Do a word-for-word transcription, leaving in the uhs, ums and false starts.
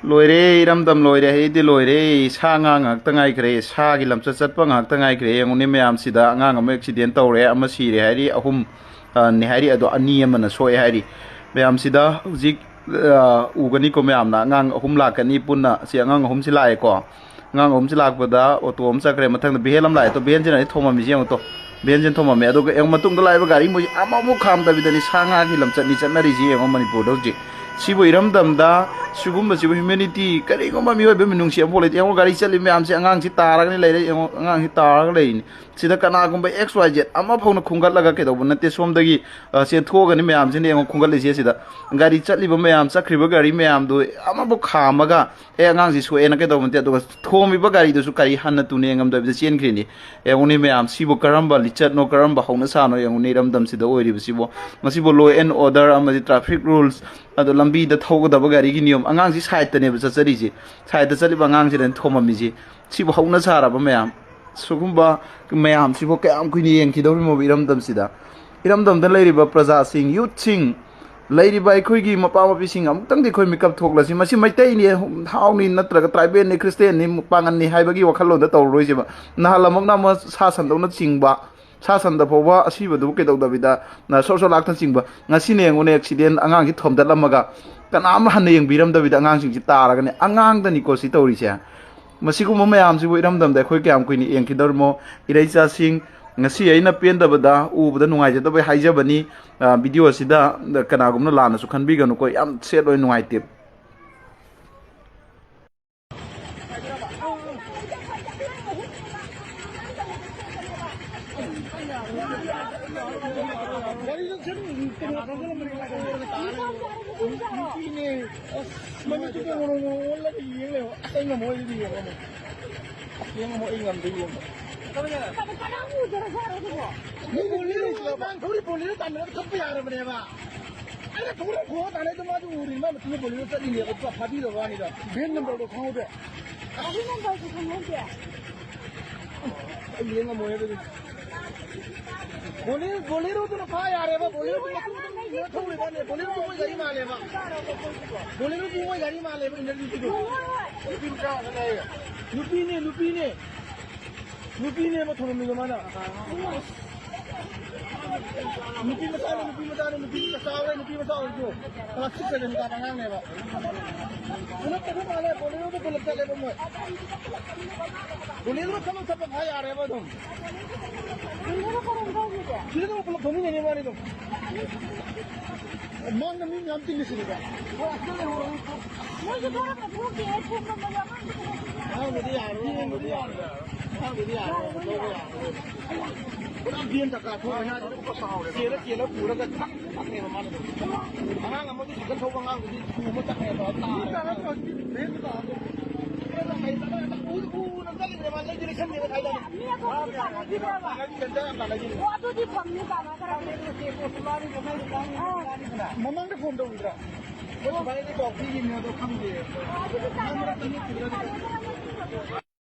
ꯂꯣꯏꯔꯦ, ꯏꯔꯝꯗꯝ ꯂꯣꯏꯔꯦ, ꯑꯩꯗꯤ ꯂꯣꯏꯔꯦ꯫ ꯁꯥ ꯉꯥ ꯉꯥꯛꯇ ꯉꯥꯏꯈ꯭ꯔꯦ, ꯁꯥꯒꯤ ꯂꯝꯆꯠ ꯆꯠꯄ ꯉꯥꯛꯇ ꯉꯥꯏꯈ꯭ꯔꯦ꯫ ꯌꯦꯡꯉꯨꯅꯦ ꯃꯌꯥꯝꯁꯤꯗ, ꯑꯉꯥꯡ ꯑꯃ ꯑꯦꯛꯁꯤꯗꯦꯟ ꯇꯧꯔꯦ, ꯑꯃ ꯁꯤꯔꯦ ꯍꯥꯏꯔꯤ, ꯑꯍꯨꯝ, ꯑ, ꯅꯦ ꯍꯥꯏꯔꯤ, ꯑꯗꯣ ꯑꯅꯤ ꯑꯃꯅ ꯁꯣꯛꯑꯦ ꯍꯥꯏꯔꯤ꯫ ꯃꯌꯥꯝꯁꯤꯗ ꯍꯧꯖꯤꯛ, ꯑ, ꯎꯒꯅꯤꯀꯣ ꯃꯌꯥꯝꯅ, ꯑꯉꯥꯡ ꯑꯍꯨꯝ ꯂꯥꯛꯀꯅꯤ ꯄꯨꯟꯅ꯫ ꯁꯤ ꯑꯉꯥꯡ ꯑꯍꯨꯝꯁꯤ ꯂꯥꯛꯑꯦꯀꯣ꯫ ꯑꯉꯥꯡ ꯑꯍꯨꯝꯁꯤ ꯂꯥꯛꯄꯗ ꯑꯣꯇꯣ ꯑꯃ ꯆꯠꯈ꯭ꯔꯦ, ꯃꯊꯪꯗ ꯚꯦꯟ ꯑꯃ ꯂꯥꯛꯑꯦ꯫ ꯑꯗꯣ ꯚꯦꯟꯁꯤꯅ ꯑꯩ ꯊꯣꯝꯃꯝꯃꯤꯁꯦ ꯌꯦꯡꯉꯨ ꯇꯣ꯫ ꯚꯦꯟꯁꯤꯅ ꯊꯣꯝꯃꯝꯃꯦ꯫ ꯑꯗꯨꯒ ꯌꯦꯡꯉꯨ, ꯃꯇꯨꯡꯗ ꯂꯥꯛꯏꯕ ꯒꯥꯔꯤ ꯃꯣꯏꯁꯦ ꯑꯃꯐꯥꯎ ꯈꯥꯝꯗꯕꯤꯗꯅꯤ ꯁꯥ ꯉꯥꯒꯤ ꯂꯝꯆꯠꯅꯤ ꯆꯠꯅꯔꯤꯁꯤ꯫ ꯌꯦꯡꯉꯣ ꯃꯅꯤꯄꯨꯔꯗ ꯍꯧꯖꯤꯛ꯫ ꯁꯤꯕꯨ ꯏꯔꯝꯗꯝꯗ ꯁꯤꯒꯨꯝꯕꯁꯤꯕꯨ ꯍ꯭ꯌꯨꯃꯦꯅꯤꯇꯤ, ꯀꯔꯤꯒꯨꯝꯕ ꯃꯤꯑꯣꯏꯕ ꯃꯤꯅꯨꯡꯁꯤ ꯑꯃꯐꯥꯎ ꯂꯩꯇꯦ꯫ ꯌꯦꯡꯉꯣ ꯒꯥꯔꯤ ꯆꯠꯂꯤ ꯃꯌꯥꯝꯁꯦ, ꯑꯉꯥꯡꯁꯤ ꯇꯥꯔꯒꯅꯤ ꯂꯩꯔꯦ꯫ ꯌꯦꯡꯉꯣ ꯑꯉꯥꯡꯁꯤ ꯇꯥꯔꯒ ꯂꯩꯔꯤꯅꯤ꯫ ꯁꯤꯗ ꯀꯅꯥꯒꯨꯝꯕ ꯑꯦꯛꯁ ꯋꯥꯏ ꯖꯦꯠ ꯑꯃꯐꯥꯎꯅ ꯈꯣꯝꯒꯠꯂꯒ ꯀꯩꯗꯧꯕ ꯅꯠꯇꯦ꯫ ꯁꯣꯝꯗꯒꯤ, ꯑ, ꯆꯦꯟꯊꯣꯛꯑꯒꯅꯤ ꯃꯌꯥꯝꯁꯤꯅ ꯌꯦꯡꯉꯣ ꯈꯣꯝꯒꯠꯂꯤꯁꯦ ꯁꯤꯗ꯫ ꯒꯥꯔꯤ ꯆꯠꯂꯤꯕ ꯃꯌꯥꯝ, ꯆꯠꯈ꯭ꯔꯤꯕ ꯒꯥꯔꯤ ꯃꯌꯥꯝꯗꯨ ꯑꯃꯐꯥꯎ ꯈꯥꯝꯃꯒ, "ꯑꯦ, ꯑꯉꯥꯡꯁꯤ ꯁꯣꯛꯑꯦꯅ" ꯀꯩꯗꯧꯕ ꯅꯠꯇꯦ꯫ ꯑꯗꯨꯒ ꯊꯣꯝꯃꯤꯕ ꯒꯥꯔꯤꯗꯨꯁꯨ ꯀꯔꯤ ꯍꯟꯅ ꯇꯨꯅ ꯌꯦꯡꯉꯝꯗꯕꯤꯗ ꯆꯦꯟꯈ꯭ꯔꯤꯅꯤ꯫ ꯌꯦꯡꯉꯨꯅꯦ ꯃꯌꯥꯝ, ꯁꯤꯕꯨ ꯀꯔꯝꯕ ꯂꯤꯆꯠꯅꯣ, ꯀꯔꯝꯕ ꯍꯧꯅ ꯁꯥꯅꯣ? ꯌꯦꯡꯉꯨꯅꯦ ꯏꯔꯝꯗꯝꯁꯤꯗ ꯑꯣꯏꯔꯤꯕꯁꯤꯕꯨ꯫ ꯃꯁꯤꯕꯨ law and order ꯑꯃꯗꯤ traffic rules, ꯑꯗꯣ ꯂꯝꯕꯤꯗ ꯊꯧꯒꯗꯕ ꯒꯥꯔꯤꯒꯤ ꯅꯤꯌꯣꯝ, ꯑꯉꯥꯡꯁꯤ ꯁꯥꯏꯠꯇꯅꯦꯕ ꯆꯠꯆꯔꯤꯁꯤ꯫ ꯁꯥꯏꯠꯇ ꯆꯠꯂꯤꯕ ꯑꯉꯥꯡꯁꯤꯗꯅꯤ ꯊꯣꯝꯃꯝꯃꯤꯁꯤ꯫ ꯁꯤꯕꯨ ꯍꯧꯅ ꯁꯥꯔꯕ ꯃꯌꯥꯝ꯫ ꯁꯤꯒꯨꯝꯕ ꯃꯌꯥꯝꯁꯤꯕꯨ ꯀꯌꯥꯝ ꯀꯨꯏꯅ ꯌꯦꯡꯈꯤꯗꯧꯔꯤꯃꯣꯕ ꯏꯔꯝꯗꯝꯁꯤꯗ? ꯏꯔꯝꯗꯝꯗ ꯂꯩꯔꯤꯕ ꯄ꯭ꯔꯖꯥꯁꯤꯡ, ꯌꯨꯠꯁꯤꯡ, ꯂꯩꯔꯤꯕ ꯑꯩꯈꯣꯏꯒꯤ ꯃꯄꯥ ꯃꯄꯤꯁꯤꯡ, ꯑꯃꯨꯛꯇꯪꯗꯤ ꯑꯩꯈꯣꯏ ꯃꯤꯀꯞ ꯊꯣꯛꯂꯁꯤ꯫ ꯃꯁꯤ ꯃꯩꯇꯩꯅꯤ, ꯍꯥꯎꯅꯤ, ꯅꯠꯇ꯭ꯔꯒ ꯇ꯭ꯔꯥꯏꯕꯦꯜꯅꯤ, ꯈ꯭ꯔꯤꯁꯇꯦꯟꯅꯤ, ꯄꯥꯉꯟꯅꯤ ꯍꯥꯏꯕꯒꯤ ꯋꯥꯈꯜꯂꯣꯟꯗ ꯇꯧꯔꯔꯣꯏꯁꯦꯕ꯫ ꯅꯍꯥꯟ ꯑꯃꯨꯛꯅ ꯑꯃ ꯁꯥ ꯁꯟꯗꯧꯅ ꯆꯤꯡꯕ, ꯁꯥ ꯁꯟꯗ ꯐꯥꯎꯕ ꯑꯁꯤꯕꯗꯨꯕꯨ ꯀꯩꯗꯧꯗꯕꯤꯗ, ꯅ, ꯁꯣꯔ ꯁꯣꯔ ꯂꯥꯛꯇꯅ ꯆꯤꯡꯕ꯫ ꯉꯁꯤꯅ ꯌꯦꯡꯉꯨꯅꯦ, ꯑꯦꯛꯁꯤꯗꯦꯟ, ꯑꯉꯥꯡꯁꯤ ꯊꯣꯝꯗꯠꯂꯝꯃꯒ ꯀꯅꯥꯝ ꯍꯟꯅ ꯌꯦꯡꯕꯤꯔꯝꯗꯕꯤꯗ ꯑꯉꯥꯡꯁꯤꯡꯁꯤ ꯇꯥꯔꯒꯅꯦ꯫ ꯑꯉꯥꯡꯗꯅꯤꯀꯣ ꯁꯤ ꯇꯧꯔꯤꯁꯦ꯫ ꯃꯁꯤꯒꯨꯝꯕ ꯃꯌꯥꯝꯁꯤꯕꯨ ꯏꯔꯝꯗꯝꯗ ꯑꯩꯈꯣꯏ ꯀꯌꯥꯝ ꯀꯨꯏꯅ ꯌꯦꯡꯈꯤꯗꯧꯔꯤꯃꯣ? ꯏꯔꯩꯆꯥꯁꯤꯡ, ꯉꯁꯤ ꯑꯩꯅ ꯄꯦꯟꯗꯕꯗ, ꯎꯕꯗ ꯅꯨꯡꯉꯥꯏꯖꯗꯕꯩ ꯍꯥꯏꯖꯕꯅꯤ꯫ ꯑ, ꯚꯤꯗꯤꯑꯣ ꯑꯁꯤꯗ ꯀꯅꯥꯒꯨꯝꯕꯅ ꯂꯥꯟꯅꯁꯨ ꯈꯟꯕꯤꯒꯅꯨꯀꯣ, ꯌꯥꯝ ꯁꯦꯠ ꯑꯣꯏ, ꯅꯨꯡꯉꯥꯏꯇꯦ꯫ ꯅꯨꯄꯤꯅꯦ꯫ ꯑꯁ, ꯃꯃꯤꯠꯇꯨ ꯀꯩꯅꯣ ꯑꯣꯜꯂꯒ ꯌꯦꯡ ꯂꯩꯕ꯫ ꯑꯁ, ꯑꯩ ꯉꯝꯃꯣꯏ ꯑꯗꯨꯗꯤ ꯌꯦꯡꯉꯣ꯫ ꯑꯁ, ꯌꯦꯡꯉꯝꯃꯣ, ꯑꯩ ꯉꯝꯗꯦ, ꯌꯦꯡꯉꯣ꯫ ꯀꯅꯥ ꯀꯅꯥ ꯎꯗꯅ ꯁꯥꯔꯣ ꯑꯗꯨꯕꯣ? ꯃꯤ ꯕꯣꯂꯦꯔꯣ, ꯃꯥꯡ ꯊꯧꯔꯤ ꯕꯣꯂꯦꯔꯣ ꯇꯥꯟꯅꯔꯒ ꯊꯛꯄ ꯌꯥꯔꯕꯅꯦꯕ꯫ ꯑꯩꯅ ꯊꯧꯔꯤ ꯈꯣꯡꯉ ꯇꯥꯟꯅꯩꯗꯣ ꯃꯥꯗꯤ ꯎꯔꯤꯅꯦ, ꯃꯥ ꯃꯇꯨꯡꯗ ꯕꯣꯂꯦꯔꯣ ꯆꯠꯂꯤꯅꯦꯕ, ꯑꯗꯨꯒ ꯐꯥꯕꯤꯗꯕ ꯋꯥꯅꯤꯗ꯫ ꯚꯦꯟ ꯅꯝꯕꯔꯗꯣ ꯈꯪꯍꯧꯗꯦ? ꯒꯥꯔꯤ ꯅꯝꯕꯔꯁꯨ ꯈꯪꯍꯧꯗꯦ? ꯑꯩ ꯌꯦꯡ ꯉꯝꯃꯣꯏ ꯑꯗꯨꯗꯤ꯫ ꯕꯣꯂꯦꯔꯣ, ꯕꯣꯂꯦꯔꯣꯗꯨꯅ ꯐꯥ ꯌꯥꯔꯦꯕ, ꯕꯣꯂꯦꯔꯣꯗꯨ ꯃꯇꯨꯡꯗ ꯊꯧꯔꯤꯕꯅꯦ, ꯕꯣꯂꯦꯔꯣꯗꯨ ꯃꯣꯏ ꯒꯥꯔꯤ ꯃꯥꯜꯂꯦꯕ꯫ ꯕꯣꯂꯦꯔꯣꯗꯨ ꯃꯣꯏ ꯒꯥꯔꯤ ꯃꯥꯜꯂꯦꯕ, ꯏꯅꯔꯖꯤꯗꯨ꯫ ꯅꯨꯄꯤ ꯃꯆꯥ ꯉꯥꯛꯇꯅꯦ꯫ ꯅꯨꯄꯤꯅꯦ, ꯅꯨꯄꯤꯅꯦ꯫ ꯅꯨꯄꯤꯅꯦꯕ ꯊꯣꯝꯃꯤꯗꯣ ꯃꯥꯅ꯫ ꯅꯨꯄꯤ ꯃꯆꯥꯅꯦ, ꯅꯨꯄꯤ ꯃꯆꯥꯅꯦ, ꯅꯨꯄꯤ ꯃꯆꯥ ꯆꯥꯎꯔꯦ, ꯅꯨꯄꯤ ꯃꯆꯥ ꯑꯣꯏꯔꯁꯨ꯫ Class six seven ꯀꯥꯕ ꯑꯉꯥꯡꯅꯦꯕ꯫ ꯄꯨꯂꯞ ꯆꯠꯄ ꯃꯥꯜꯂꯦ, ꯕꯣꯂꯦꯔꯣꯗ ꯄꯨꯂꯞ ꯆꯠꯂꯦꯕ ꯃꯣꯏ꯫ ꯕꯣꯂꯦꯔꯣꯗ ꯊꯕꯛ ꯆꯠꯄ ꯐꯥ ꯌꯥꯔꯦꯕ ꯑꯗꯨꯝ꯫ ꯁꯤꯗ ꯑꯗꯨꯝ ꯄꯨꯂꯞ ꯊꯧꯃꯤꯟꯅꯅꯤ ꯃꯥꯅꯤ ꯑꯗꯨꯝ꯫ ꯃꯥꯡꯗ ꯃꯤ ꯃꯌꯥꯝ ꯇꯤꯜꯂꯤꯁꯤꯗꯤꯀꯣ꯫ ꯃꯣꯏꯁꯨ ꯊꯣꯔꯛꯀ ꯊꯣꯛꯇꯦ, ꯊꯣꯛꯄ ꯃꯣꯏ ꯑꯉꯥꯡꯗꯨ ꯊꯣꯛꯄ꯫ ꯑꯉꯥꯡꯗꯨꯗꯤ ꯌꯥꯔꯣꯏ, ꯑꯉꯥꯡꯗꯨꯗꯤ ꯌꯥꯔꯣꯏ꯫ ꯑꯉꯥꯡꯗꯨꯗꯤ ꯌꯥꯔꯣꯏ, ꯂꯧꯕ ꯌꯥꯔꯣꯏ꯫ ꯄꯨꯔꯥ ꯚꯦꯟ ꯇꯀꯥ ꯊꯣꯛꯑꯦ, ꯃꯌꯥꯗꯨꯗ ꯆꯦꯜꯂ ꯆꯦꯜꯂ ꯄꯨꯔꯒ ꯇꯛ ꯇꯛꯅꯦꯕ ꯃꯥꯅ ꯇꯧꯔꯤꯗꯣ꯫ ꯑꯉꯥꯡ ꯑꯃꯒꯤ ꯁꯥꯏꯀꯜ ꯊꯧꯕ ꯑꯉꯥꯡꯗꯨꯗꯤ ꯁꯨ ꯑꯃ ꯇꯛꯅꯦꯕ, ꯇꯥꯔꯦ꯫ ꯎ-, ꯎꯅ ꯆꯠꯂꯤꯕꯅꯦ ꯃꯥ, ꯂꯩꯗꯤ ꯂꯩꯁꯟꯗꯦꯕ ꯊꯥꯏꯗꯅꯦ꯫ ꯃꯤ ꯑꯇꯣꯞꯄꯗꯤ ꯇꯥꯟꯅꯈꯤꯕ꯭ꯔꯕ? ꯇꯥꯟꯅꯈꯤꯗꯦ, ꯌꯥꯝ ꯇꯥꯟꯅꯈꯤꯗꯦ꯫ ꯑꯣ, ꯑꯗꯨꯗꯤ ꯐꯪꯅꯤ, ꯇꯥꯟꯅꯈ꯭ꯔꯕꯅꯤ꯫ ꯑꯥ꯫ ꯃꯃꯥꯡꯗ ꯐꯣꯟ ꯇꯧꯈꯤꯗ꯭ꯔꯥ? ꯃꯣꯏ ꯁꯨꯃꯥꯏꯅꯗꯤ ꯄꯥꯎ ꯄꯤꯈꯤꯕꯅꯦ, ꯑꯗꯣ ꯈꯪꯗꯦ꯫ ꯑꯣ, ꯑꯗꯨꯗꯤ ꯇꯥꯟꯅꯔꯝꯃꯅꯤ꯫